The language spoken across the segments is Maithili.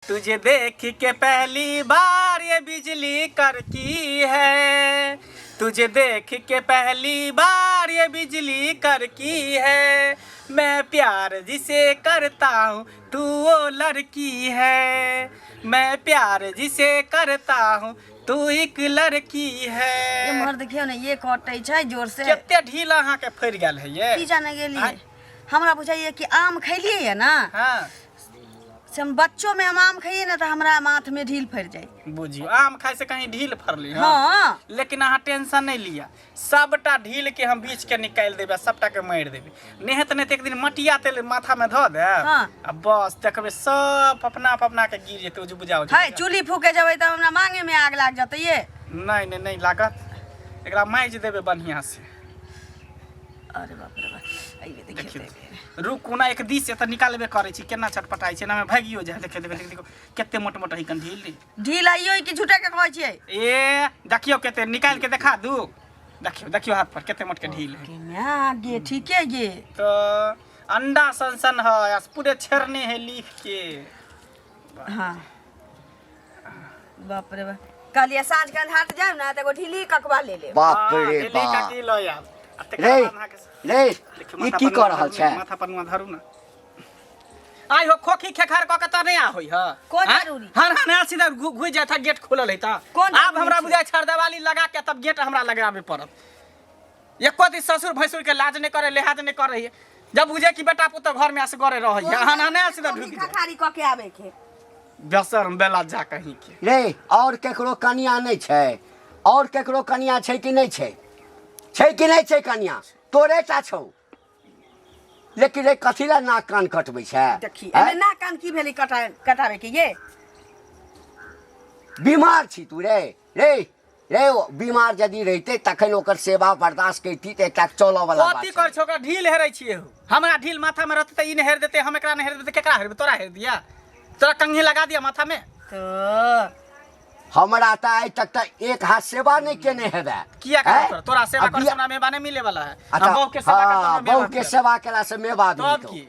तुझे देख के पहली बार ये बिजली करकी है, तुझे देख के पहली बार ये बिजली करकी है, मैं प्यार जिसे करता हूँ तू वो लड़की है, मैं प्यार जिसे करता हूँ तू एक लड़की है। एम्हर देखियौ ने, ये कटै छै जोर से। कते ढील अहाँके फड़ि गेल है ये। की जाने गेलियै। आँय? हमरा बुझाइए कि आम खैलियै ये ना। हाँ। से हम बच्चो में हम आम खैयै ने तऽ हमरा माथ में ढील फड़ि जाय। बुझियौ, आम खाइ से कहीं ढील फड़ली? हाँ। लेकिन अहाँ टेंशन नहीं लिया, सबटा ढील के हम बीच के निकालि देबै आ सबटा के मारि देबै। नेहत नहि तऽ एक दिन मटिया तेल माथा में धऽ देब। आ बस देखबै सब अपना अपना के गिर जेतै। उज बुझाउ। है, चूल्ही फूके जेबै तऽ हमरा मांगे में आग लाग जेतै ये। नहीं नहीं, नहीं लागत, एकरा माजि देबै बढ़िया से। अरे बाप रे बाप, अइबे देखियौ। देखियौ। देखियौ। रुक, कोना एक दिस एतऽ निकालबे करै छी, केना छटपटाइ छै, एनामे भागियो जाइ। देखियौ देखियौ देखियौ, कते मोट मोट है कन ढील। ढील आइयो कि झूठे के कहै छियै? ए, देखियौ कते निकाल के देखा दू। देखियौ देखियौ, हाथ पर कते मोट के ढील है। गे माय गे, ठीके गे। तो अंडा सन सन है आ पूरे छेरने है लीफ के। हाँ, बाप रे बाप, कहलियै साँझ के अन्हार जायब ने तऽ एगो ढीली ककबा ले लेब। बाप हाँ, रे ढीली बाप। काकी लऽ आयब। आ तकर रे बाद अहाँके रे, देखियौ, ई माथा की पर कऽ नुआ रहल धरू छै? ने, माथा पर नुआ धरू ने। आइ हो, खोखी खेखार कऽ के तऽ नहि आबै ह। कोन आँय? जरूरी? हर हर हर सीधा घुसि जाइत है, गेट खुलल है तऽ। कोन आब जरूरी हमरा छै? बुझाइ छरदेवाली लगा के तब गेट हमरा लगाबे पड़त। एको दिन ससुर भैंसुर के लाज नहि करे, लिहाज नहि करे। जब बुझे कि बेटा पुतोह घर में असगरे रहै है, हन हन सीधा ढुकि जाए। खखारी कऽ के आबै के। बेसर बेला जा कहीं के। रे, और केकरो कनिया नहि छै? और केकरो कनिया छै कि नहि छै? छै कि नहि छै कनिया? तोरे टा छौ। लेकिन रे, कथी लए नाक कान कटबै छै? देखी। आँय? एहिमे नाक कान की भेलै कटा कटाबै के ये? बीमार छी तू रे। रे रे, ओ बीमार यदि रहितै तखन ओकर सेवा बर्दाश्त करती तऽ एकटा चलऽ वाला बात कथी करै छलै। छै? ओकरा ढील हेरै छियै हो। हमरा ढील माथा में रहतै तऽ ई नहि हेर देतै? हम एकरा नहि हेर देबै तऽ केकरा हेरबै? तोरा हेर दिया? तोरा कंघी लगा दिया माथा में? तऽ हमरा तऽ आइ तक तऽ एक हाथ सेवा नहि केने हेबै। किया करबै? आँय? तोरा तोरा सेवा आ करे से हमरा मेवा नहीं मिले वाला है। अच्छा, हम बहू के सेवा करते, हाँ, हमरा मेवा बहू के मिलत। सेवा केला से मेवा तब मिलतौ। की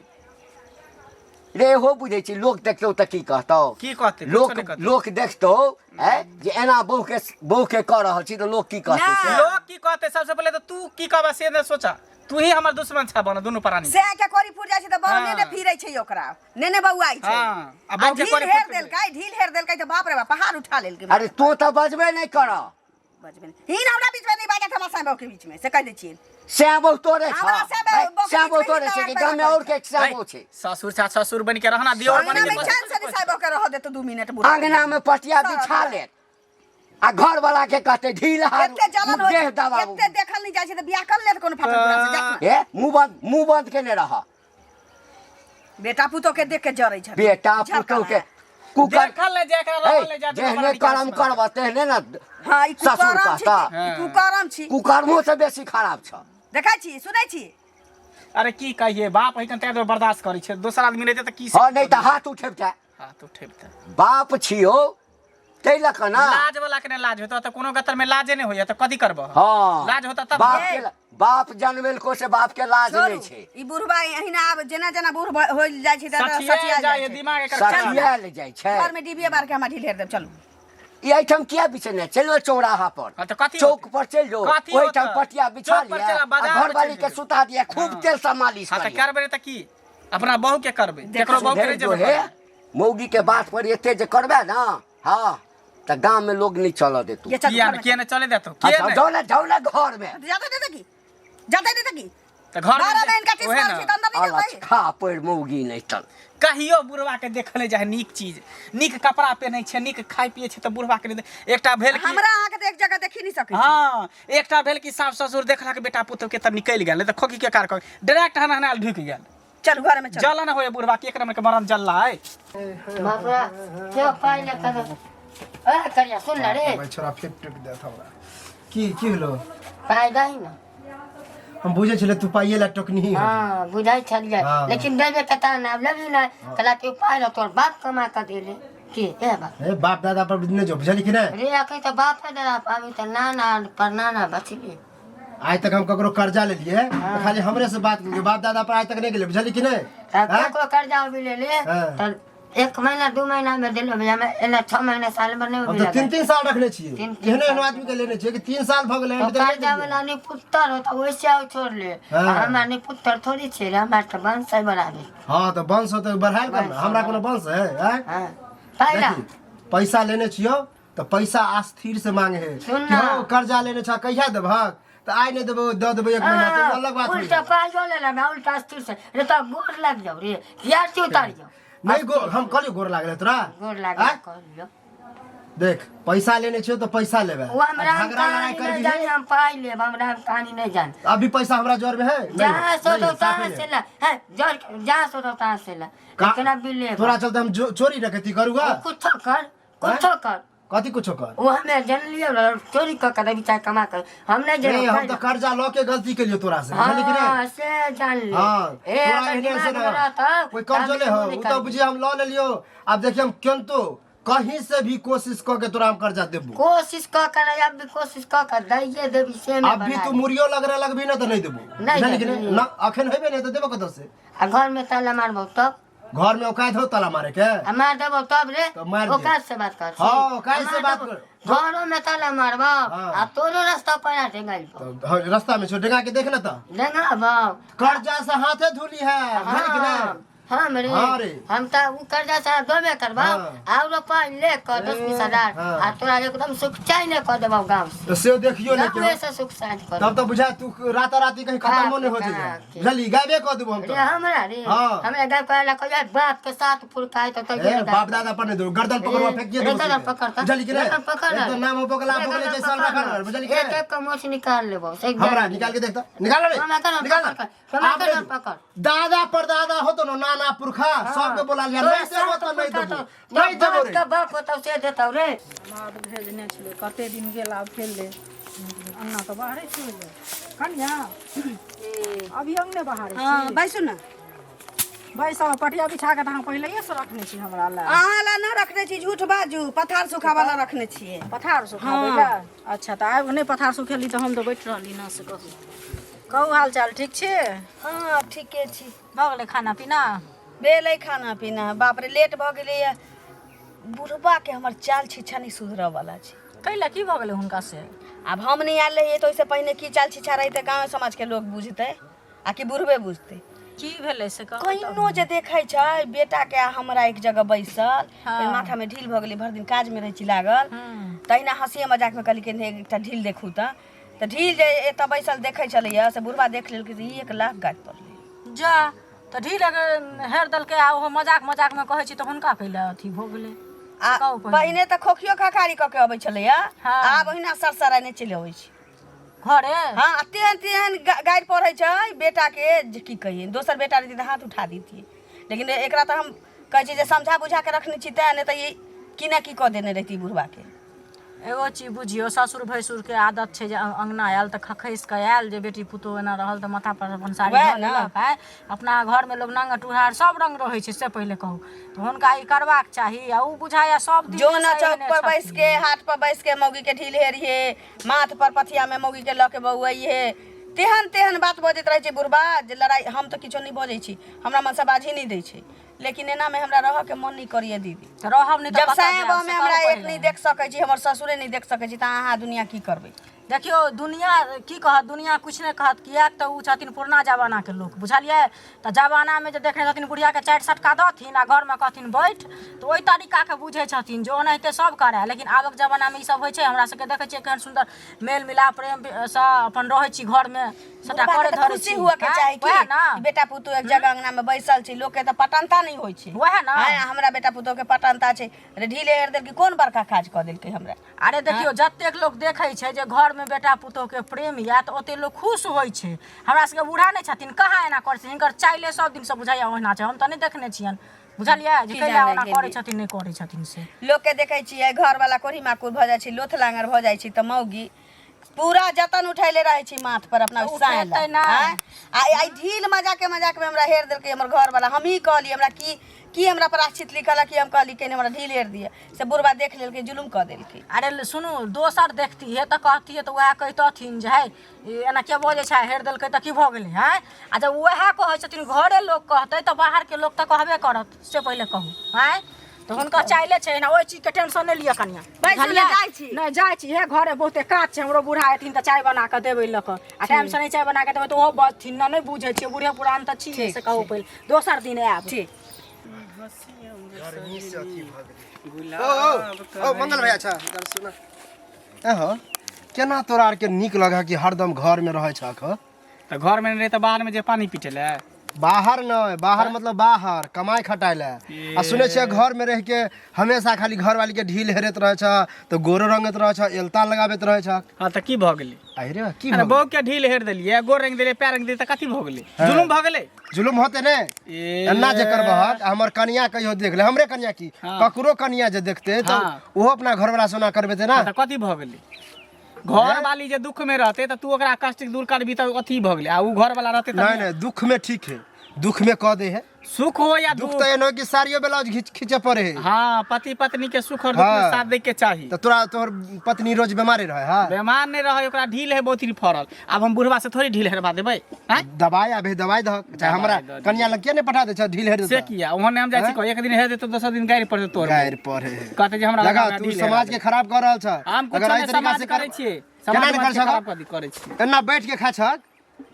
रे, हो बुझै छी, लोक देखतौ तऽ की कहतौ? की कहतै? कुछो लोक नहि कहतै। लोक देखतौ है जे एना बहू के बहू के कऽ रहल छी तऽ लोक की कहतै से? ना। लोग की कहते, सबसे पहले तो तू की कहबा से नहीं सोचा। तू ही हमर दुश्मन छा बन दुनू प्राणी। से के कोरी फूट जाइ छै तऽ बहू नेने फिरै छै, ओकरा नेने बौआइ छै। हाँ, आ आ बहू के ढील कोरी हेर फूट। देलकै, ढील हेर देलकै तऽ बाप रे बाप, पहाड़ उठा लेलकै। अरे, तू तऽ बजबे नहि कर। बजबे नहि। हीन हमरा बीच में नहीं बाजत, हमरा साँय बहू के बीच में से कहि दै छियै। श्याम बहू तोरे छ? हमरा श्याम बहू के श्याम बहू बीच में तोरे छै कि ही गाममे और के श्याम है, बहू छै? ससुर छा, ससुर बन के रहना, दियोर बन अंगना के में चैन से नहीं साँय बहू के रह देतो 2 मिनट बुढ़ा। अंगना में पटिया बिछा लेत आ घर वाला के कहते ढील हारू। एते जलन हो देह दबाबू। एते देखल नहीं जाइ छै तऽ बियाह कर लेत कोनो फाटल बुढ़ा से, जा। ए, मुंह बंद, मुंह बंद केने रह। बेटा पुतोह के देख के जरै छै। बेटा पुतोह के कुकर देखल ले जाय, एकरा रहल ले जाय। जेहने कर्म करब तेहने ने। हाँ, ई ससुर कुकरम छी। कहता। ई कुकरम छी। कुकर्मो से बेसी खराब छ। देखै छी, सुनै छी? अरे, की कहिए, बाप है कन तें बर्दाश्त करै छै, दोसर आदमी रहते तऽ की? हाँ, नहीं तऽ हाथ उठेबता। हाथ उठेबते। बाप छियो ताहि लऽ कऽ ना। लाज वाला के नहि लाज होता तऽ कोनो गतर में लाजे नहि होइया तऽ कथी करबह? हाँ। लाज होता तब। बाप के बाप जनमेलको से बाप के लाज छोड़ू नहीं छै। ई बुढ़बा एहिना आब जेना जेना बूढ़ हो जाइ छै तेना सठिया सठिया जाइ जाइ छै। दिमाग एकर खराब। सठियाल जाइ छै। घर में डिबिया बार के हमरा ढील हेर देब, चलू। ई एहिठाम किया बिछेने? चलि जाओ चौराहा पर। हाँ, तऽ कथी चौक होतै? पर चलि जाओ। कथी ओहिठाम होतै? पटिया बिछा चौक पर लिअ चला, आ बाजार में घरवाली चलि के जेबै। सुता दिअ, खूब तेल से मालिश हाँ, तऽ करिअ। करबै तऽ की अपना बहू के करबै? केकरो बहू के सुधरि नहि जो जेबै हे करबै। मौगी के बात पर एते जे करबे ना, हाँ, तऽ गाम में लोग नहीं चलऽ देतौ। ये चल। किया घर ने में। किया ने चले देतो? किया अच्छा ने? जाओ ना, जाओ ना घर में। जाते नहीं तकी, जाते नहीं तकी। तऽ घर में 12 महीना का ओहे टीस ने। छै तऽ अंदर नहीं अलग जेबै। खा पड़ मौगी नहीं चल। कहियो बुढ़वा के देखले जाए, नीक चीज, नीक कपड़ा पहनै छै, नीक खाइ पिए छै, तऽ बुढ़वा के नहि एकटा भेल कि हमरा अहाँके तऽ एक जगह देखी नहीं सकै छी। हाँ, एकटा भेल कि सास ससुर देखलक बेटा पुतोह के तब निकलि गेल, नहि तऽ खोखी के कार कर डायरेक्ट हन हनायल ढुकि गेल। चलू, घर में चलू। जलन होए बुढ़वा के, एक नंबर के मरम जल्ला है। बाप रे, क्यों पाइ ले करो? ए करिया, सुन ना रे। भाई, छोरा फेक टुक देत हमरा। की की होलो? पाइ दही ना। हम बुझे छले तू पाइए ला टोकनी हो। हाँ, बुझाइ छलियै। लेकिन देबे के तऽ ना लेबी ना कला तू पाइ रह, तोर बाप कमा के देले की ए बाप? ए, बाप दादा पर नहि जो, बुझली कि नहि? रे, अखन तऽ बाप दादा पाबी तऽ नाना पर नाना बचबी। आइ तक हम ककरो कर्जा लेलिए तऽ खाली हमरे से बात केलकै, बाप दादा पर आइ तक नहि गेलै, बुझली कि नहि? तऽ आँय? ककरो कर्जा भी ले ले। तऽ एक महीना 2 महीना में देलो भैया, हमें एना 6 महीना साल भर नहीं हम भी तऽ लगे। 3 3 साल रखने छियै। तीन एहनो एहनो साल। आदमी के लेने छियै कि 3 साल भऽ गेलै तो अभी तक नहि कर्जा देलियै। वाला नहीं पुत्र हो तो वैसे आओ छोड़ ले। हाँ। हमार नहीं पुत्र थोड़ी छे रे, हमार तो वंश है बराबर। हँ तऽ वंश होतै बढ़ायल कर ने, हमरा कोनो वंश है आँय? हाँ पहला देखी, पैसा लेने छियौ तऽ पैसा अस्थिर से मांगे है सुन कि ना। हौ कर्जा लेने छ कहिया देबहक, तऽ आइ नहि देबौ दऽ देबौ 1 महीना, तऽ ओ अलग बात होइ। उल्टा पाइयो ले लेना उल्टा अस्थिर से रे, तो गोर लग जाओ रे यार से उतार जाओ। नहि गोर हम कहलियौ गोर लागल तोरा? गोर लाग आँय? कहलियो। देख पैसा लेने छियौ तऽ पैसा लेबै। वो हम आ राम झगड़ा लड़ाई कहानी नहीं करबिही जाने, हम पाई लेब, हम राम कहानी नहीं जाने। अभी पैसा हमरा जर में है नहीं जहाँ है, सोचो नहीं है, साफे तहाँ नहीं से है। ला है जर, जहाँ सोचो तहाँ से ला। इतना भी ले तोरा चलते हम चोरी डकैती करूँगा? कुछ कर, कुछ कर। कथी कुछो कर? वो हमें जन लियो ना, चोरी कर कर अभी चाहे कमा कर हम नहीं नहीं, जाने। हम तो कर्जा लऽ के गलती केलियो तोरा से, बुझलिही कि नहीं? हाँ से जान ले। हाँ ए, तोरा अगर एहने से दिमाग ना में रहता, कोई कर्जो ले हो तब उ तो बुझी हम लऽ लेलियो। आब देखिए हम केनतो कहीं से भी कोशिश कऽ के तोरा हम कर्जा देबो। कोशिश कऽ कर अब भी कोशिश कऽ कर दैये देबी से में अब भी बना तू दे। मुड़ियो लग रहा लगबी ना तऽ नहीं देबो, नहीं बुझलिही कि देबो। नहीं? ना अखन हेबे नहीं तऽ देबो कतऽ से? आ घर में ताला मारबो तब? घर में औकात हो ताला मारे के? आ मार देबो तब रे। तो मार दे। औकात से बात कर। हाँ, औकात से मार बात देबो। कर। घरों में ताला मारबो हाँ। आ तोरो रास्ता पर आ डेंगाइल तो हाँ, रास्ता में छो डेंगा के देख ना तऽ। डेंगा बा। कर्जा से हाथे धुली है, बुझलिही कि नहीं? हम रे, हाँ रे। हम त उ कर्जा से देबे करबो। हाँ। आउरो पाइ ले क 10 20 हजार। हाँ। आ तोरा एकदम सुख चैन कऽ देबौ गाँव से। तो से देखियो नहीं गाँवे केओ। से सुख शांत कर तब तो बुझा तू राता राती कहीं खत्म नहीं हो कहाँ जाए, के? बुझली? गायबे कऽ देबो हम रे तो। हमरा रे। हाँ। हमरा गाय कहला कहिया बाप के साथ फुरकाय तो ए, तैयो बाप दादा पर नहीं दो, गर्दन पकड़वा फेंकिए देबो गर्दन सीधे। पकड़ त। बुझली कि नहीं? गर्दन पकड़। एक तो नाम हो पकड़ा, रे, पकड़े गर्दन जैसा पकड़। रखल रह, बुझली कि एक नहीं? एक के मोछ निकाल लेबो से हमरा निकाल के देखता, निकाल रे, हमरा गर्दन निकाल पकड़, ना। हमरा आप गर्दन नहीं। पकड़। दादा परदादा हो तो ना नाना पुरखा सबके बोला लिया, तोरा नहीं देबो साथ तो नहीं फुरका देबो, तो नहीं देबो बाप रे। के बाप होतौ से देतौ रे। माद भेजने छलै कते दिन गेल आब फेर ले अंगना तऽ बाहरे छलै कनिया, अभी अंगने बाहरे। हँ बैसू ने। बैसब पटिया बिछा कऽ तऽ अहाँ पहिलैये से रखने छी हमरा लए। अहाँ लए नहि रखने छी, झूठ बाजू, पथार सुखाबऽ लए रखने छियै। पथार सुखाबै लए? अच्छा तऽ आबि नहि पथार सुखेली तऽ हम तऽ बैठ रहली न। से कहू कहू, हाल चाल ठीक छी? हँ ठीके छी। भऽ गेलै खाना पीना? भेलै खाना पीना। बाप रे, लेट भऽ गेलैए। बुढ़बाके हमर चाल छिच्छा नहि सुधरऽ वाला छै। कैला, की भऽ गेलै हुनका से? आब हम नहि आयल रहियै तऽ ओहिसँ पहिने की चाल छिच्छा रहै तऽ गाँव समाजके लोक बुझतै आ कि बुढ़बे बुझतै? की भेलै से कहू। कहिनो जे देखै छै बेटाके आ हमरा एक जगह बैसल। हाँ। फेर माथामे ढील भऽ गेलै, भरि दिन काजमे रहै छी लागल। तहिना हँसिए मजाकमे कहली कि एकटा ढील देखू तऽ ढील जे एतऽ बैसल देखै छलैया से बुढ़बा देख लेलकै तऽ 1 लाख गारि पड़लै। जा, तऽ ढील अगर हेर देलकै आ ओहो मजाक मजाकमे कहै छी तऽ हुनका कैला अथी भऽ गेलै? आ कहू पहिने। पहिने तऽ खोखियो खखारी कऽ के अबै छलैया। हाँ। आब ओहिना सरसराने चलि अबै छै घरे। हाँ, आ तेहन तेहन गारि पढ़ै छै बेटाके जे की कहियै। दोसर बेटा रहितै तऽ हाथ उठा दितियै, लेकिन एकरा तऽ हम कहै छी जे समझा बुझा के रखने छी तेँ, नहि तऽ ई की ने की कऽ देने रहिती बुढ़बाके। एगो चीज बुझियौ, ससुर भैंसुरके आदत छै जे अङ्गना आयल तऽ खखसि कऽ आयल जे बेटी पुतोहु एना रहल तऽ माथा पर अपन साड़ी वएह धऽ ने। लेलक। आँय, अपना घरमे लोक नाङ्गर टुहार सब रङ्ग रहै छै, से पहिले कहू तऽ हुनका ई करबाक चाही आ उ बुझाइए सब दिन जो न चौक पर बैस के, हाट पर बैस के मौगी के ढील हेरिहे, माथ पर पथिया में मौगी के लऽ के बौआइहे, तेहन तेहन बात बजैत रहै छै बुढ़बा जे लड़ाइ। हम तऽ किछो नहि बजै छी, हमरा मनसँ बाजही नहि दै छै, लेकिन एनामे हमरा रहऽके मन नहि करैए दीदी। तऽ रहब नहि तऽ जब कतऽ साया जायब, बाह में से हमरा कहू एक पहिले। नहि देख सकै छी, हमर ससुरे नहि देख सकै छी, तऽ अहाँ दुनिया की करबै? देखियौ, दुनिया की कहत? दुनिया किछु नहि कहत, किएक तऽ ओ छथिन पुरना जमानाके लोक, बुझलियै? तऽ जमानामे जे देखने छथिन बुढ़ियाके चारि सटका देथिन आ घरमे कहथिन बैठ, तऽ ओहि तरीकाके बुझै छथिन जे ओनाहिते सब करए। लेकिन आबक जमानामे ई सब होइ छै? हमरा सबके देखै छियै केहन सुन्दर मेल मिलाप प्रेमसँ अपन रहै छी घरमे, सबटा बुढ़बा के करै तऽ धरै खुशी छी। हुअ के आँय, चाही वएह कि ने बेटा पुतोह एक जगह अंगना में बैसल छै। लोक के तऽ पटनता नहि होइ छै। वएह ने। आँय, हमरा बेटा पुतोह के पटनता छै रे, ढीले हेर देलकै, कोन बड़का काज कऽ देलकै हमरा? अरे देखियौ, जतेक लोक देखै छै जे घरमे बेटा पुतोहके प्रेम यए तऽ ओतेक लोक खुश होइ छै। हमरा सबके बूढ़ा नहि छथिन, कहाँ एना करै छथिन? हिनकर चाइले सब दिनसँ बुझाइए ओहिना छै। हम तऽ नहि देखने छियनि, बुझलियै जे की कैला जाने ओना करै गेलियै। छथिन, नहि करै छथिन से। लोक के देखै छियै घरवाला कोढ़ी माकुर भऽ जाइ छै, लोथ लांगर भऽ जाइ छै, तऽ मौगी पूरा जतन उठैले रहै छी माथ पर अपना साँय उठेतै लए नहि। आँय? आ आइ ढील मजाके मजाकमे हमरा हेर देलकै हमर घरवाला। हमही कहली हमरा की की हमरा प्रायश्चित लिखल है कि हम कहली कि हमरा ढील हेर दिअ, से बुढ़बा देख लेलकै, जुलुम कऽ देलकै। अरे सुनू, दोसर देखती है तऽ कहती है तऽ उएह कहितथिन जे है ई एना के बजै छै, हेर देलकै तऽ की भऽ गेलै। हँ, आ जब उएह कहै छथिन, घरे लोक कहतै तऽ बाहरके लोक तऽ कहबे करत, से पहिले कहू। आँय, तऽ हुनकर चाइले छै ने, ओहि चीजके टेंशन नहि लिअ कनिया। बैसू ने, बुझलियै? जाइ छी। नहि जाइ छी, हे घरे बहुते काज छै हमरो। बूढ़ा एथिन तऽ चाय बना कऽ देबै लऽ कऽ, आ टाइमसँ नहि चाय बना कऽ देबै तऽ ओहो बजथिन ने। नहि बुझै छियै, बूढ़े पुरान तऽ छी, से कहू पहिले, दोसर दिन आयब। ठीक। गर्मी से अथी भऽ गेलै। ओ ओ ओ मंगल भैया, अच्छा इधर सुन। ए हो, केना तोरा आरके नीक लगे कि हरदम घरमे रहै छह? तऽ घरमे नहि रहै तऽ बाहरमे जे पानी पीटै लए? बाहर नहि, बाहर मतलब बाहर कमाइ खटाइ लए। आ सुनै छियै घरमे रहि के हमेशा खाली घरवाली के ढील हेरैत रहै छ, तऽ गोरो रंगैत रहै छ, एलता लगाबैत रहै छ। हँ, तऽ की भऽ गेलै? अरे की अरे भऽ गेलै? बहू के ढील हेर देलियै, गोर रंग देलियै, पैर रंग देलियै, तऽ कथी भऽ गेलै? जुलुम भऽ गेलै? जुलुम होते ने। ए एना जे करबहक, हमर कनिया कहियो देख ले, हमरे कनिया की ककरो कनिया जे देखते तऽ ओहो अपना घरवाला से ओना करबेते ना। तऽ कथी भऽ गेलै? घर वाली जे दुख में रहते तऽ तू ओकरा कष्ट दूर करबी तऽ अथी भऽ गेलै, आ उ घर वाला रहते तऽ नहीं नहीं, दुख में ठीक है, दुख में कह दे है। सुख हो या दुख दुख तऽ एनो कि साड़ियो ब्लाउज घीच खींचे पड़े है। हाँ, पति पत्नी के सुख और दुख में साथ दे के चाही। तऽ तोरा तोहर पत्नी रोज बीमारी रहे है? बेमार नहीं रहे, ओकरा ढील है बहुत ही फरल। आब हम बुढ़वा से थोड़ी ढील हेरवा देबै? आँय? दवाई आबे, दवाई दहक चाहे। हमरा दऽ दियौ। कनिया लग किया नहीं पठा दे छ ढील हेर से देता? किया? ओहन हम जाइ छी कह, एक दिन हेर देतौ, दोसर दिन गारि पड़तौ तोर। गारि पड़े है। कहते जे हमरा लगा लगा तू ढील हेरा समाज दे। के खराब कर रहल छ। हम कुछो अगर एहि नहि तरीका समाज से करै छियै। केना समाज नहि कर के खराब सकब? कथी करै छियै? एना बैठ के खा छक,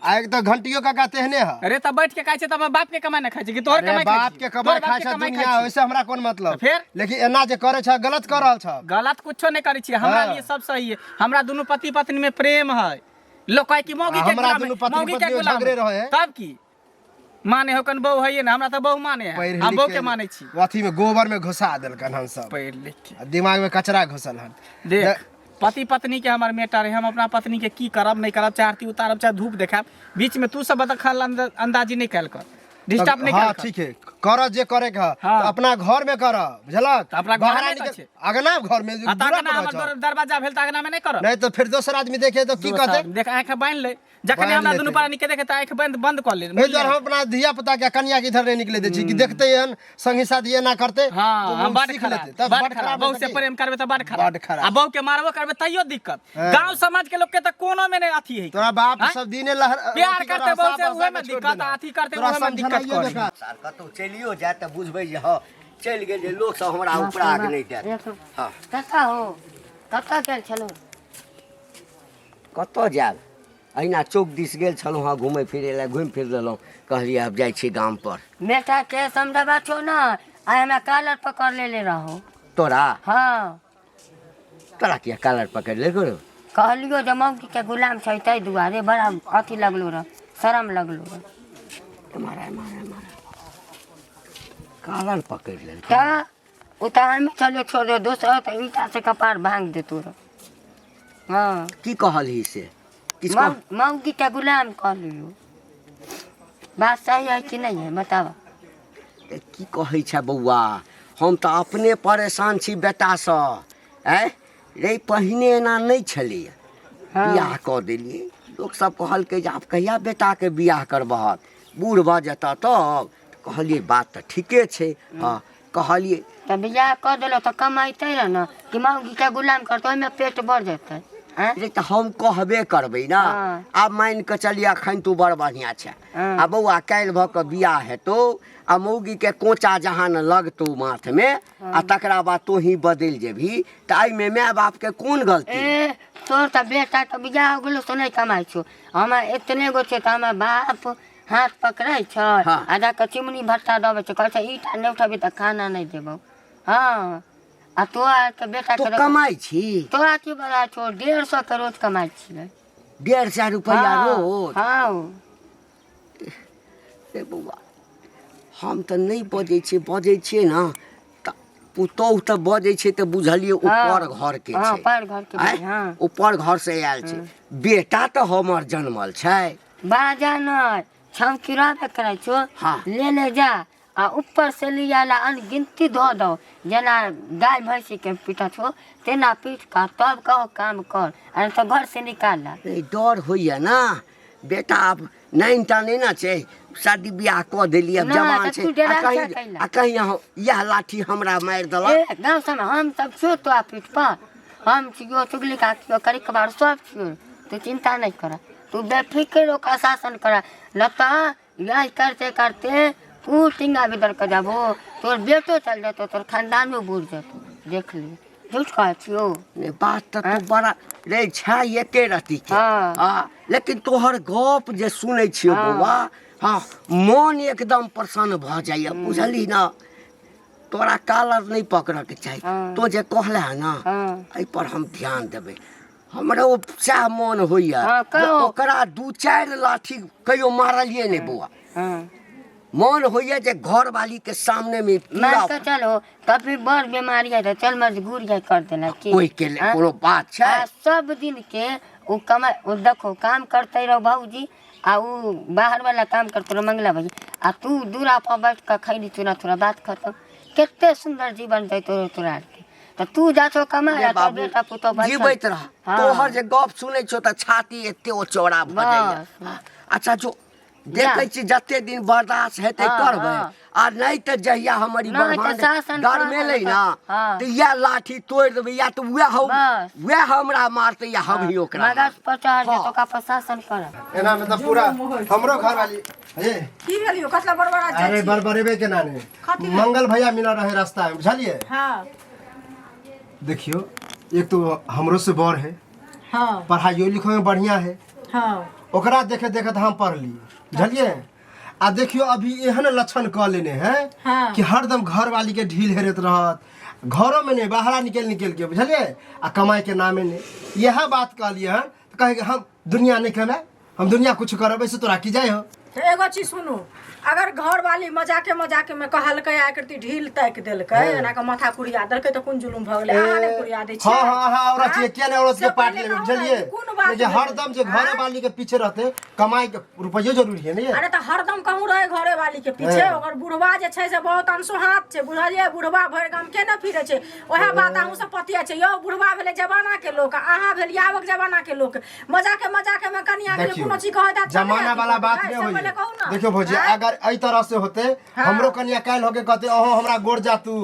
आ एक तऽ घंटियो काका तेहने है। अरे तऽ बैठ के खाइ छै तऽ हमर बाप के कमाइ नहि खाइ छै कि तोहर अरे कमाइ खाइ बाप छियै? के कमाइ तोहर बाप खाइ के छ कमाइ दुनिया, खाइ छियै। ओहिसे हमरा कोन मतलब? तऽ फेर? लेकिन एना जे करे छ, गलत कर रहल छ। गलत कुछो नहि करै छियै हमरा। लिए सब सही है। हमरा दुनू पति पत्नी में प्रेम है। लोग कहे कि मौगी आ के हमरा गुलाम है, दुनू पति मौगी के पत्नी गुलाम झगड़े है। रहे है। तब की माने हो? कन बहु है ने, हमरा तऽ बहु माने है। पढ़ि हम लिख बहु के मानै छी। अथी में गोबर में घुसा देलकन हन सब। पढ़ि लिख के आ दिमाग में कचरा घुसल हन। देख, पति पत्नी के हमर मेटर है। हम अपना पत्नी के की करब नहि करब, चाहे आरती उतारब चाहे धूप देखायब, बीच में तू सब दखल अंदाजी नहि कयल कर, डिस्टर्ब नहि हाँ कयल कर। ठीक है, कर जे करे के है हाँ। तऽ अपना घर में कर, बुझलक? तऽ अपना घर बाहर में निकल- करै छै। अगना घर में आ तऽ दूरा अगना पर हमर रहै छौ। दरवाजा भेल तऽ अगना में नहि करब। नहीं तो फिर दोसर आदमी देखे तो की कहते? देख, आँख बान्हि ले। जखन बान्हि हमरा दुनू लेतै। प्राणी के देखे तऽ आँखि बंद बंद कऽ ले। एहि दुआरे हम अपना धिया पुता के कनिया के इधर नहीं निकले दै छी कि देखते एहन संगी साथी एना करते हाँ तो हम वो बड सीख खराब लेते। तब बड बड खराब खराब बहू से हेतै की? प्रेम करबे तऽ बड खराब। बड खराब। आ बहू के मारबो करबे तैयो दिक्कत। गांव समाज के लोग के तऽ कोनो में नहीं अथी है। तोरा बाप आँय? सब दिने लहर प्यार अथी करते करा, बहू से हंसा उहे में के छोड़ दिक्कत, देना। अथी करते तोरा उहे में दिक्कत समझनाइए करे। बेकार। सार कतहु चलियो जाय तऽ बुझबै जे हँ चलि गेल, जे लोकसभ हमरा उपराग नहि देत। हँ कतऽ हो, कतऽ गेल छलहुँ? कतऽ जायब, अहिना चौक दिस गेल छलहुँ हँ घुमै फिरै लए। घुमि फिर लेलहुँ, कहलियै आब जाइ छी गामपर। बेटा के समझबा छौ न, आइ हमरा कालर पकड़ लेले रहो। तोरा? हाँ। तोरा किया कालर पकड़ि लेलकौ रौ? कहलियो जे मौगी के गुलाम छै, ताहि दुआरे बड़ा अथी लगलो रह, शरम लगलो रह। मारा मारा मारा, कालर पकड़ि लेलकै? तऽ ओ तऽ हमे चले छोड़ दे, दोसर तऽ ईंटा से कपार भांग देतो रह। हाँ। की कहलही से किछु कह? मौगी के गुलाम कहलियो। बात सही है कि नहीं है, बताओ। ए, की कहै छै बौआ, हम तऽ अपने परेशान छी बेटासँ। आँय रे, पहिने एना नहि छलैए। बियाह कऽ देलियै, लोकसभ कहलकै जे आब कहिया बेटाके बियाह करबहक, बूढ़ भऽ जेतह तब? कहलियै बात तऽ ठीके छै। हँ, कहलियै। तऽ बियाह कऽ देलहुँ तऽ कमाइते रह ने कि मौगी के गुलाम करतै, ओहिमे पेट बढ़ जेतै? आँय? रे, तऽ हम कहबे करबै ने। हाँ। आब मानि कऽ चलियै अखन तू बड़ बढ़िआँ छै। हाँ। आ बौआ, काल्हि भऽ कऽ बियाह हेतौ आ मौगीके कोचा जहाँ ने लगतौ माथमे, आ तकरा बाद तोही बदलि जेबही, तऽ एहिमे माय बापके कोन गलती? ए तोर तऽ बेटा तऽ बियाह हो गेलो से नहि कमाइ छौ। हमर एतने गो छै तऽ हमर बाप हाथ पकड़ै छै। हाँ। आ जाकऽ चिमनी भट्टा दबै छै, कहै छै ईटा नहि उठेबही तऽ खाना नहि देबौ। हँ, आ तोरा आरके बेटा तो के कमाइ छी? तोरा की बड़ा छौ, 150 के रोज कमाइ छियै। 150 रुपैआ? हाँ, रोज? हाँ। रे बौआ, हम तऽ नहि बजै छियै, बजै छियै ने तऽ पुतोहु तऽ बजै छै तऽ बुझलियै ऊपर घरके छै। पर घरके। आँय? हाँ। ऊपर घर से आयल छै। बेटा तऽ हमर जनमल छै। बाजा नहि, छौकी रहबे करै छौ। हाँ। ले ले जा, आ ऊपर से लिया ला अनगिनती धो दो, जेना गाय भैंसी के पीटत हो तेना पीट का तब कहो काम कर, आ नहीं तो घर से निकाल ला। नहीं डर होइए ना बेटा, आब नाइन टा नहि ने छै, शादी बियाह कऽ देलियै, आब नहि, जवान तऽ छै। तू डरा आ कहीं किया कैला? आ कहीं अहाँ इएह लाठी हमरा मारि देलक। ए गाँव सब हम सब छियो तोरा पीठ पर, हम छियो, चुगली का छियो, करी कबार सब छियो, तू चिंता नहीं कर, तू बेफिक्र होकर शासन कर, न तो यह करते करते तू टिंगा बिदर कर जाबो, तोर बेटो चल जेतो, तोर खानदानो बुझ जेतो, देख ली झूठ कहै छियो। नहि बात तऽ तू बड़ा रे छै एके रति के। हाँ। हाँ, लेकिन तोहर गप जे सुनै छियौ हाँ। बौआ, हाँ मन एकदम प्रसन्न भऽ जाइए, बुझली ना? तोरा कालर नहि पकड़ऽके चाही। हाँ। तो जे कहले है ना, हाँ। एहि पर हम ध्यान देबै। हमरा ओ सएह मन होइए हाँ, जे कहो। ओकरा 2-4 लाठी कहियो मारलियै नहि बौआ। हाँ। मन होइए जे घरवाली के सामने में मान पूरा के चलो कभी बड़ बीमारी है तो चल मजबूर है कर देना की। ओहि के लेल हाँ? कोनो बात छै? आ सब दिन के उ कमा, उ देखो काम करते रहो भाऊजी, आ उ बाहर वाला काम करते रहो मंगला भाई, आ तू दूरा पर बैठ के खैली चूना, थोड़ा बात खत्म। कते सुंदर जीवन दे तोरो तोरा के, तो तू जा छो कमा रे आ तोर बाबू, बेटा पुतोह बैठल। जीवैत रह। हाँ। तोहर जे गप सुनै छौ तऽ छाती एते ओ चौड़ा भऽ जाइए। बस। अच्छा जो देखै छी जते दिन बर्दाश्त हेतै हाँ, करबै, हाँ। आ नहि तऽ जहिया हमर ई नहि तऽ ब्रह्मांड शासन गरमेलै करबै ना, हाँ। तऽ इएह लाठी तोड़ि देबै, या तऽ वएह हम बस। वएह हमरा मारतै या हमही ओकरा मगज मारबै। पर चढ़ हाँ। जेतौ, ओकरा पर शासन करब। एना में तऽ पूरा हमरो घर वाली हे। की भेल यौ, कतला बड़बड़ा जाइ अरे छी? बड़बड़ेबे केना ने, कथी? मंगल भैया मिलल रहे रास्ता में, बुझलिए? हाँ। देखियो एक तो हमरो से बड़ है, हाँ। पढ़ाइयो लिखो में बढ़िया है, हाँ। ओकरा देखे देखे तऽ हम पढ़ली, बुझलिए? आ देखियो अभी एहन लक्षण कऽ लेने है हाँ। कि हरदम घर वाली के ढील हेरैत रहत, घरों में नहीं बाहरा निकल निकल के, बुझलिए? आ कमाई के नामे नहीं। यह बात कहलिए हन तऽ कहे कि हम दुनिया नहीं कमाए, हम दुनिया कुछ करब, ऐसे तोरा की जाय हो। तऽ एगो चीज सुनू, अगर घर वाली मजाके मजाके में कहलकै आ एकरती ढील ताकि देलकै, एना के माथा कुरिया देलकै, तऽ कोन जुलुम भऽ गेलै? अहाँ नहि कुरिया दै छियै? हाँ हाँ हाँ औरत छियै, किया नहीं औरत के से पाट पहिले लेबै, कहू ने, बुझलिए? कोन बात लेकिन भेलै? हरदम जे घरे आँय? वाली के पीछे रहते, कमाई के रुपैयो जरूरी है नहीं? अरे तऽ हरदम कहूँ रहे घरे वाली के पीछे, हाँ। ओकर बुढ़वा जे छै से बहुत अनसोहाँत छै, बुझलियै? बुढ़वा भरि गाम के ने फिरै छै, ओएह बात अहूँ सब पतिया छै यौ। बुढ़वा भेलै जमाना के लोक, अहाँ भेलियै आबक जमाना के लोक। मजाके मजाके में कनिया के देखियो कोनो चीज कहै त जमाना वाला बात नहीं पहिले होई। कहू ना। देखियो भौजी, आँय? अगर एहि तरह से होते हाँ। हमरो कनिया काल्हि होके कहते अहो हमरा गोर जातू,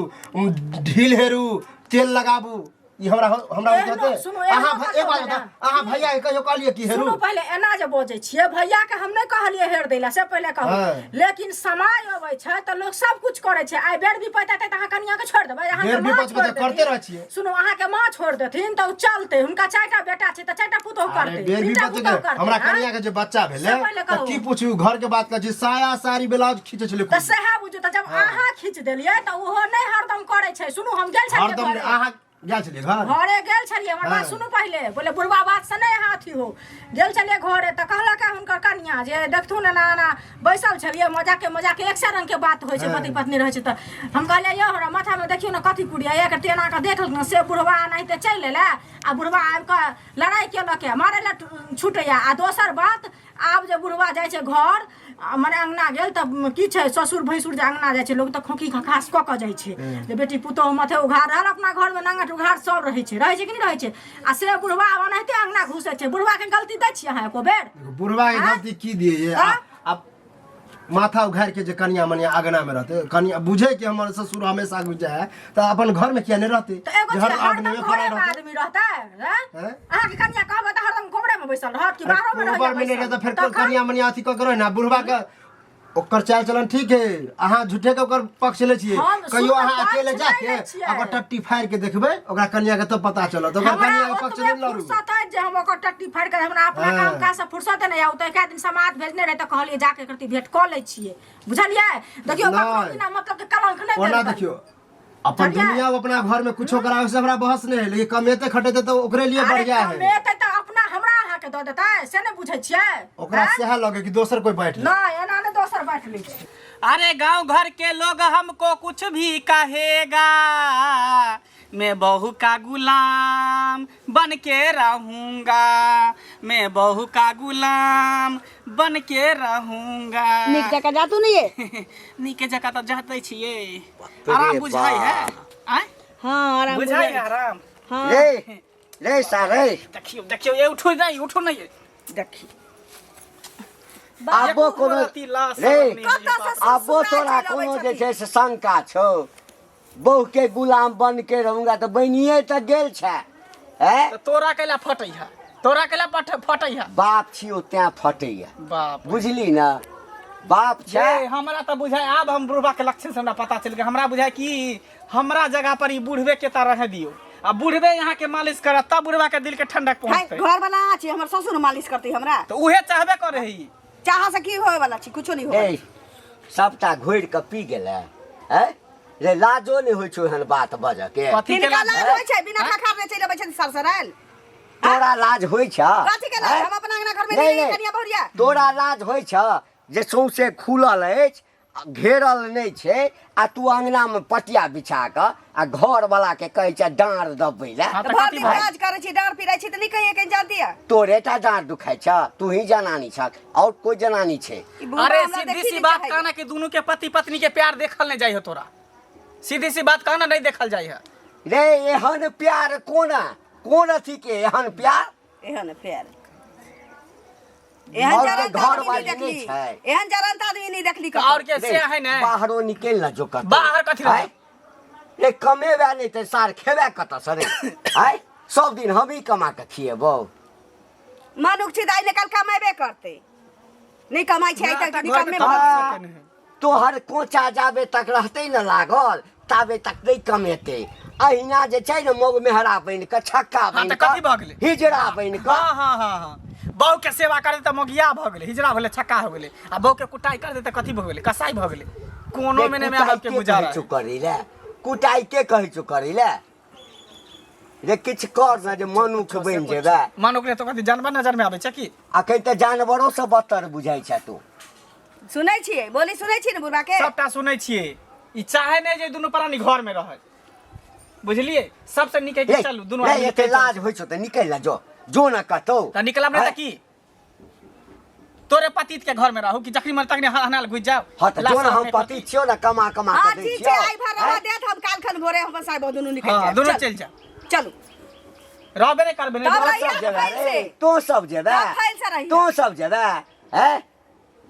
ढील हेरू, तेल लगाबू, ई हमरा हमरा एहनो- होते। सुनू, एहनो अहाँ एक बात कतौ बताउ, ना। अहाँ भैया के कहियो कहलिए कि हेरू? सुनू पहिले, एना जे बजै छियै भैया के हम नहि कहलियै हेर दै लए, से पहिले कहू। हाँ। लेकिन समय अबै छै तऽ लोक सब कुछ करै छै। आइ बेर विपैत एतै तऽ अहाँ कनिया के छोड़ि देबै? अहाँके बेर माँ विपैत छोड़ि तऽ करते देथिन। रहै छियै। सुनू, अहाँके माँ छोड़ि देथिन तऽ ओ चलतै? हुनका 4टा बेटा छै तऽ 4टा पुतोहु अरे करतै, बेर 3टा विपत पुतोहु के करतै, हमरा आँय? कनिया के जे बच्चा भेलै से पहिले तऽ कहू। की पूछू, घर के बात कहै छी, साया साड़ी ब्लाउज खींचै छलै तऽ खूब। सएह बुझू तऽ जब अहाँ खींच देलियै तऽ ओहो नहि हरदम करै छै। सुनू, हम गेल छलियै हरदम घरे। अहाँ गेल छलियै घर? घरे गेल छलियै। हमर बात हाँ। सुनू पहिले, बोले बुढ़वा बात से नहि अहाँ अथी हो। गेल छलियै घरे तऽ कहलक हुनकर कनिया जे देखथुन एना एना बैसल छलियै, मजाके मजाके एक सए रंग के बात होइ छै, हाँ। पति पत्नी रहै छै। तऽ हम कहलियै यौ हमरा माथामे देखियौ ने कथी कुड़िया एक टेना कऽ देख लेलक से बुढ़वा एनाहिते चलि एलै आ बुढ़वा आबि कऽ लड़ाइ केलक मारै लए छुटैया। आ दोसर बात, आब जे बुढ़वा जाइ छै घर मने अङ्गना गेल तऽ की छै, ससुर भैंसुर जे अङ्गना जाइ छै लोक तऽ खोँखी खखास कऽ कऽ जाइ छै जे बेटी पुतोहु माथे उघार रहल, अपना घरमे नाङ्गट उघार सब रहै छै, रहै छै कि नहि रहै छै? आ से बुढ़वा ओनाहिते अङ्गना घुसै छै। बुढ़वाके गलती दै छियै अहाँ एको बेर? बुढ़वा के आँय? गलती की दिए ये? आँय? आ माथा उघार के जे कनिया मनिया अगना में रहते, कनिया बुझे कि हमर ससुर हमेशा घुस जाए है, तऽ अपन घर में किया नहीं रहते? तऽ एगो जे चीज हर हरदम आदमी में घरे पड़ा में रहते। आदमी रहतै, हैं? हैं? अहाँके कनिया कहबै तऽ हरदम कोबरे में बैसल रहत कि अरे बाहरो में कोबर में रहैया नहीं रहते फिर बैसल? तखन? कनिया मनिया अथी कऽ के रहे ना। बुढ़वा के ओकर चाल चलन ठीक है, अहाँ झूठे के ओकर पक्ष ले छियै। हम कहियो सुनब, अहाँ पक्ष अकेले नहि जाके लै छियै। ओकर टट्टी फाड़ि के देखबै ओकरा कनिया के, तब पता चलत ओकर हमरा कनिया के पक्ष ओतबे नहि लड़ू। फुर्सत अछि जे हम ओकर टट्टी फाड़ि के हमरा अपना हाँ। काम काज से फुर्सत नहि आ। ओ तऽ एका दिन समाज भेजने रहै तऽ कहलियै जाके एकरती भेंट कऽ लै छियै, बुझलियै? देखियौ, नहि। ककरो बिना मतलब के कलंक नहि ओना देल करू। देखियौ अपन बुझलियै? दुनिया अपना घर में कुछो करावे से हमरा बहस नहीं है, लेकिन कमेते खटेते तो ओकरे लिए अरे बढ़िया है। कमेतै तऽ अपना हमरा अहाँके दऽ देतै, से नहि बुझै छियै? ओकरा आँय? सएह लगे कि दोसर कोई बैठ ले। नहि, एना नहि दोसर बाँटि लै छै। अरे गांव घर के लोग हमको कुछ भी कहेगा, मैं बहू का गुलाम बन के रहूंगा, मैं बहू का गुलाम बन के रहूंगा। नीक जकाँ जातू नहीं ये। नीके जकाँ तऽ जाते छियै। रे आराम बुझाइ है। बा। आँय? हाँ, आराम बुझाइ बुझाइ। है आराम। हाँ। रे रे सारे। देखियौ देखियौ, ये उठो नहीं, उठो नहीं, देखी। आबो कोनो रति लाश रे नहीं। कतऽ से आबो सुरसुराइ तोरा चलि अबै कोनो जे छथिन। छै से शंका छौ? बहू के गुलाम बन के रहूंगा तऽ बनिए तऽ गेल छै। हैं? तऽ तोरा कैला फटै है? तोरा कैला पट फटै है? बाप छियौ तें फटैया। बाप बुझली ने, बाप छै। छै हमरा तऽ बुझाय, आब हम बुढ़बा के लक्षण से हमरा पता चलि गेल। हमरा बुझाय कि हमरा जगह पर ई बुढ़बे के ता रहे दियौ आ बुढ़बे यहाँ के मालिश करत, तब बुढ़बा के दिल के ठंडक हाय, पहुंचतै। घर वाला अहाँ छी, हमर ससुर मालिश करतै हमरा? तऽ उहे चाहबे करे ही। चाह से की होय वाला छी? कुछो नहीं होय। ए, सबटा घोरि कऽ पी गेलै। हैं रे, लाजो नहि होइ छौ एहन बात बजऽ के? कथी के हिनका लाज? लाज होइ छै? बिना खखार चलि अबै छथिन सरसरायल। तोरा लाज होइ छ? कथी के लाज? हैं? हम अपना अंगना घर में नहि, नहीं नहि। कनिया बहुरिया। तोरा लाज होइ छ जे सौंसे खुलल अछि आ घेरल नहि छै, आ तू अंगना मे पटिया बिछा कऽ आ घर वाला के कहै छै डाँड़ दबबै लए? हाँ, तऽ भरि कथी दिन भऽ काज करै छी, डाँड़ पिराइ छी तऽ नहि कहिए कहीं जान दिया। तोरे टा डाँड़ दुखाइ छ? तू ही जनानी छक, और कोई जनानी छै? ई बुढ़बा अरे हमरा सीधी देखी सी नहि बात चाहैए। कहना कि दोनों के पति पत्नी के प्यार देखल नहीं जाय है तोरा। सीधी सी बात कहना, नहीं देखल जाय है। रे, एहन प्यार कोना कोन अथी के एहन प्यार? एहन प्यार, एहन और के जरंत घर आदमी वाली नहीं नहि देखली। छै। एहन जरंत आदमी नहीं देखली तऽ कतौ। और के से है ने। बाहरो निकलि न जो कतौ। बाहर कथी लए? आँय? रे, कमेबे नहि तऽ सार खेबे कतऽ से रे? आँय, सब दिन हमही कमा कऽ खिएबौ? मनुख छी तऽ आइ ने काल्हि कमेबे करतै। नहि कमाइ छै आइ तक घर के निकम्मे तऽ भऽ आ, नहि है। तोहर कोचा जाबे तक रहतै ने लागल ताबे तक नहि कमेतै। अहिना जे छै ने मौग मेहरा बनि कऽ, छक्का हाँ, बनि तऽ कथी कऽ, भऽ गेलै? हिजड़ा बनि कऽ। हाँ हाँ हाँ हाँ, बहू के सेवा करे तऽ मोगिया भऽ गेलै, हिजड़ा भेलै, छक्का हो गेलै, आ बहू के कुटाई कर दे तऽ कथी भऽ गेलै? कसाई भऽ गेलै। कोनो मे नहि माय बाप के कुटाइ के गुजारा कहै है। छौ करै लए? कुटाइ के कहै छौ करै लए? रे, किछु कर ने जे मनुख बनि जेबै। मानो के तो कथी जानवर नजर में आबै छै की? अखन तऽ जानवरो से बदतर बुझाइ छै तू। सुनै छियै बोली? सुनै छियै ने बुढ़बा के? सबटा सुनै छियै। ई चाहे नहि जे दुनू प्राणी घर में रहै, बुझलियै? सबसे नीक है कि रे, चलू दुनू रे, आदमी एते निकलि चलू। लाज होइ छौ तऽ निकलि ने जो, जो ने कतौ। तऽ निकलब नहि तऽ आँय? की तोरे पतित के घर में रहू कि जखनी मन तखनी हनाल घुसि जाओ? हाँ तऽ जो ने, हम लाश पति छियौ ने, कमा कमा हाँ कऽ दै ठीक छै। छियौ। आइ भर रहऽ आँय? देत, हम काल्हि खन भोरे हम साहेब दुनू निकलि हाँ जायब। दुनू चल, चलि जाओ। चलू। रहबे नहि करबे तब नहि। रहिया सब जेबै फैल रे, से। तों सब जेबै। तब फैल से रहिया। तों सब जेबै हैं?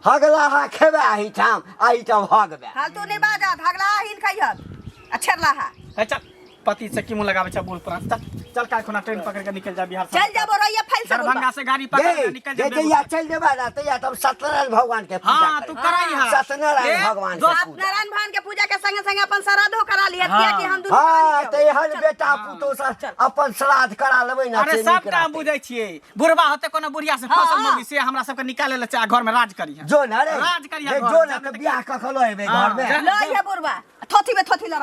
हगला हा खेबै एहिठाम, एहिठाम हगबै। फालतू नहि बाजत, हगला हिन खैहत आ छेड़ला हा। है चल, पति से की मुंह लगावे छै बूढ़ पुरान। चल चल, काल्हि खुना ट्रेन पकड़ के निकल जा बिहार से। चल जाबो, रहिया फैल से दरभंगा बुढ़बा। से गाड़ी पकड़ के गे निकल जे जा। जहिया चलि जेबै ने तहिया तब सत्यनारायण भगवान के पूजा हाँ, तू करबै। कराई हा। सत्यनारायण ए, भगवान के दोस्त- पूजा। नारायण भगवान के पूजा के संगे संगे अपन श्राद्धो करा लिहत। हाँ। किया कि हम दुनू हाँ प्राणी तऽ छियौ। एहन बेटा पुतोह से अपन श्राद्ध करा लेबै ने अरे से नीक सबटा हम रहतै। बुझै छियै। बुढ़बा होते कोनो बुढ़िया से फसल हाँ। मौगी से हमरा सबके निकाले ले चाहे घर में राज करी। जो ने रे राज करिया रे, घर जो में, ने जाबे तऽ तक- बियाह कखनो हेबै हाँ, घर में? जा- लऽ अइहे बुढ़बा, थोथी में थोथी लड़ाई।